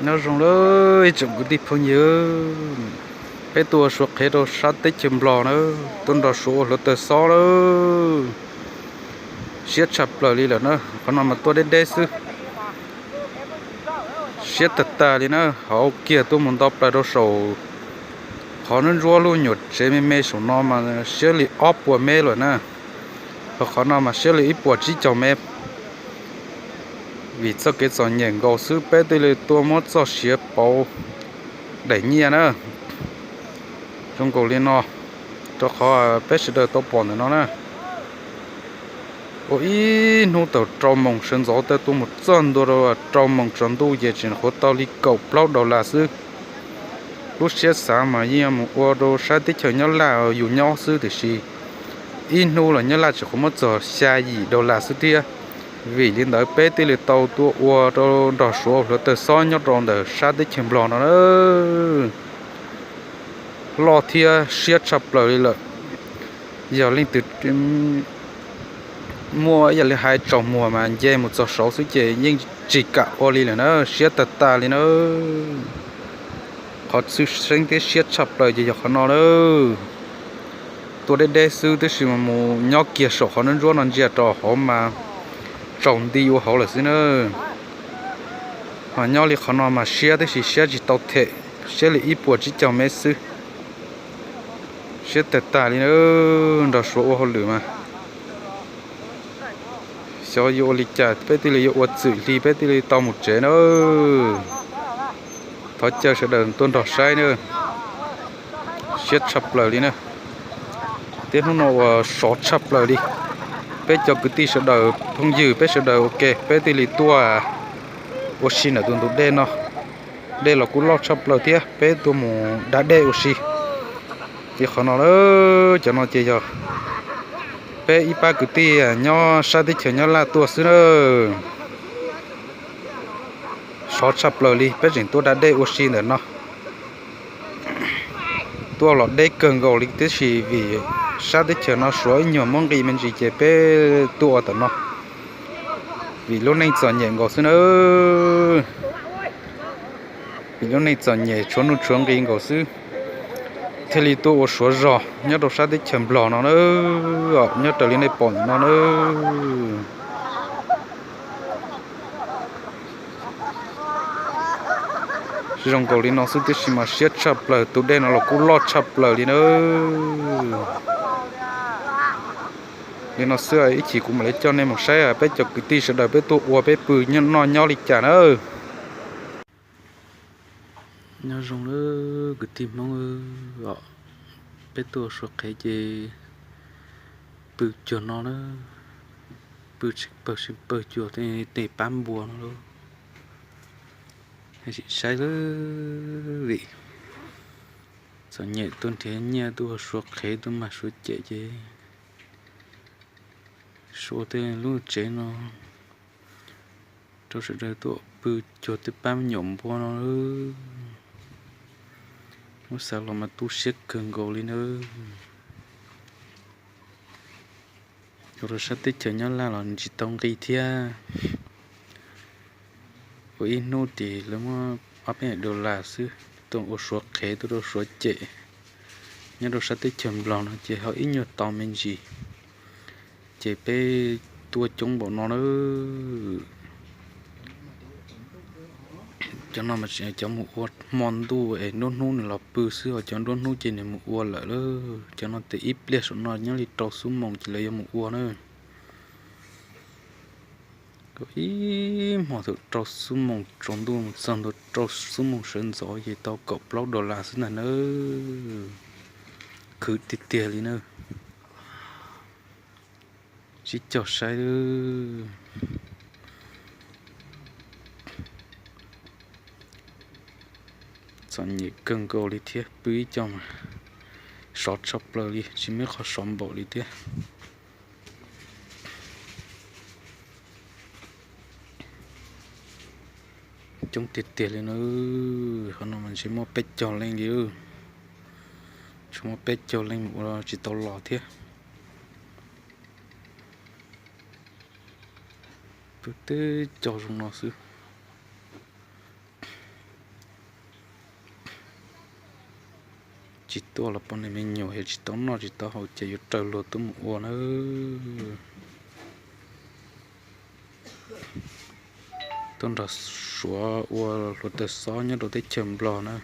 Nyob zoo lawm ib tsoom kwv tij phooj ywg, peb tuaj ua Suav qhev rau sab teb chaws Nplog na, tuaj nrog Suav ua hluav taws xob lawm. Siab tshaj plaws li lawm na, qhov no mas tuaj deb deb xwb. Siab tag tag li na, hauv kiag tuaj mus nto plaws rau saum qhov ntsuab ntsuab lub nyuam tsev me me saum no mas siab li ob puas mev lawm na. Ho qhov no mas siab li ib puas tsib caug mev. Vim txoj kev txom nyem nkaus xwb peb thiaj li tuaj muab txoj sia pauv daim nyiaj na. Zoo nkaus li no, rau qhov peb sawv daws tau pom ntawm no na, ua ib hnub thaum rau moos sawv ntxov tawm tuaj mus txog ntua rau rau moos tsaus ntuj ces tseem qhuav tau li kaum plaub dollar xwb. Lub siab xav mas yeej mus ua rau sab teb chaws Nyab Laj yus nyob xwb tiam sis ib hnub los Nyab Laj tseem qhuav muab txog xya yim dollar xwb thiab. Vim li ntawd peb thiaj li tau tuaj ua rau nrog Suav hluav taws xob nyob rau ntawm sab teb chaws Nplog no na. Loj thiab siab tshaj plaws li lawm. Yog leej twg muaj ib yam li hais tsaus muag mas nce mus txog saud xwb ces yeej tsis kam ua li lawm na, siab tag tag li na. Qhov txhawj xeeb thiab siab tshaj plaws ces yog qhov no na. Tuaj deb deb xwb tab sis mas mus nyob kiag saum qhov ntsuab ntsuab no ntsia rau hauv mas tsaus nti ua hauv lawm xwb na. Mas nyob li qhov no mas siab tab sis siab tsis tau them, siab li ib puas tsib caug mev xwb. Siab tag tag li na, nrog Suav ua hauj lwm mas xyov yuav ua li cas peb thiaj li yuav ua txwm hli peb thiaj li tau mus tsev na. Thov caw sawv daws tuaj nrog saib na. Siab tshaj plaws li na. Thiab hnub no uas sov tshaj plaws li. Peb cov kwv tij sawv daws phooj ywg peb sawv daws ua ke peb thiaj li tuaj ua si ntawm tus ntug dej no. Dej los kuj loj tshaj plaws thiab peb tuaj mus da dej ua si. Ces qhov no, cov no ces yog peb ib pab kwv tij nyob sab teb chaws Nyab Laj tuaj xwb na. Sov tshaj plaws li peb tseem tuaj da dej ua si ntawm no. Tuaj los deb kawg nkaus li tab sis vim sab teb chaws no Suav ib nyuag muab nqi me ntsis ces peb tuaj ua tam no. Vim lub neej txom nyem nkaus xwb na. Vim lub neej txom nyem tshuav nuj tshuav nqi nkaus xwb thiaj li tuaj ua Suav zog nyob rau sab teb chaws Nplog no na. Nyob raws li nej pom no na. Zoo nkaus li no xwb tab sis mas siab tshaj plaws tus dej no los kuj loj tshaj plaws li na. Li no xwb ib chim kuv mam li coj nej mus saib peb cov kwv tij sawv daws peb tuaj ua peb pw noj nyob li cas na. Nyob zoo lawm kwv tij Hmoob os, peb tuaj ua Suav qhev ces pw cuag no na, pw tsis pawg tsis pawg cuag tej pab npua no lauj. Sim saib lawm vim txom nyem tuaj nrhiav nyiaj tuaj ua Suav qhev tuaj mag Suav cem ces Suav tej lub tsev no rau sawv daws tuaj pw cuag tej pab me nyuam npua no. Muab xav los mas tu siab kawg nkaus li na. Ua rau sab teb chaws Nyab Laj los tsis tau nqi thiab. Ua ib hnub ces lawv muab ob peb dollar xwb tuaj ua Suav qhev tuaj rau Suav cem. Nyob rau sab teb chaws Nplog no ces ho ib nyuag tau me ntsis, ces peb tuaj coob npaum no na. Cov no mas tseem cov mus ua hmo ntuj es nruab hnub nws los pw xwb, ho cov nruab hnub ces nws mus ua lawm lauj. Cov no ces ib pliag saum no nyob li rau xuab moos ces lawv yuav mus ua na. Ib hmo thaum rau xuab moos tsaus ntuj mus txog ntua rau xuab moos sawv ntxov ces tau kaum plaub dollar xwb ntag nawb. Khwv tiag tiag li na. Sib cog saib. Txom nyem kawg nkaus li thiab, pw ib co mas sov tshaj plaws li, tsis muaj ib qho sov npaum li thiab. Coob tiag tiag li na. Qhov no mas ntshe muaj peb caug leej li. Tsuas muaj peb caug leej mus ua tsis tau los thiab. Pw teb co zoo no xwb. Tsis tuaj los poj niam me nyuam yog tsis tau noj tsis tau haus ces yuav raws luag tuaj mus ua na. Tuaj nrog Suav ua hluav taws xob nyob rau teb chaws Nplog na.